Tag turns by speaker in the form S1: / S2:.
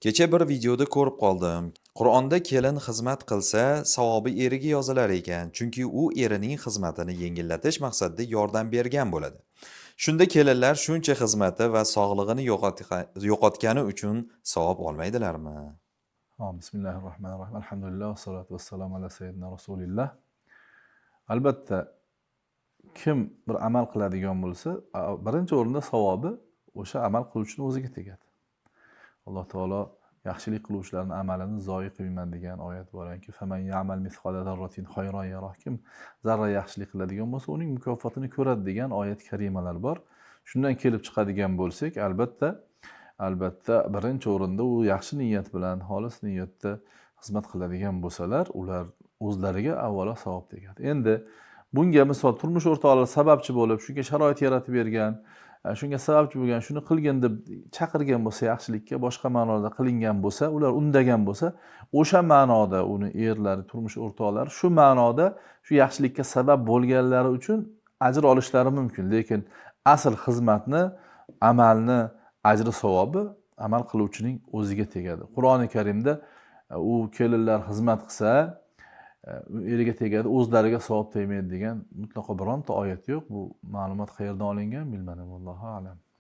S1: Kecha bir videoda ko'rib qoldim. Qur'onda kelin xizmat qilsa, savobi eriga yozilar ekan, chunki u erining xizmatini yengillatish maqsadida yordam bergan bo'ladi. Shunda kelinlar shuncha xizmati va sog'lig'ini yo'qotgani uchun savob olmaydilarmi?
S2: Bismillahi rohmanir rohim. Alhamdulillah, vassalotu vassalamu ala sayyidina rasulilloh. Albatta, kim bir amal qiladigan bo'lsa, birinchi o'rinda savobi o'sha amal qiluvchini o'ziga tegadi. Alloh taolo yaxshilik qiluvchilarning amalini zoyi qilmayman degan oyat bor ekanki, faman ya'mal misqola zarratin xayran yarah, kim zarra yaxshilik qiladigan bo'lsa, uning mukofotini ko'radi degan oyat karimalar bor. Shundan kelib chiqadigan bo'lsak, albatta birinchi o'rinda u yaxshi niyat bilan, xolis niyatda xizmat qiladigan bo'lsalar, ular o'zlariga avvalo savob tegadi. Endi bunga misol turmush o'rtoqlari sababchi bo'lib, shunga sharoit yaratib bergan, shunga sababchi bo'lgan, shuni qilgin deb chaqirgan bo'lsa, yaxshilikka boshqa ma'noda qilingan bo'lsa, ular undagan bo'lsa, o'sha ma'noda uni erlari, turmush o'rtoqlari shu ma'noda shu yaxshilikka sabab bo'lganlari uchun ajr olishlari mumkin. Lekin asl xizmatni, amalni ajri savobi amal qiluvchining o'ziga tegadi. Qur'oni Karimda u kelinlar xizmat qilsa, eriga tegadi, o'zlariga savob tegmaydi degan mutlaqo bironta oyat yo'q. Bu ma'lumot qayerdan olingan bilmadim, allohu a'lam.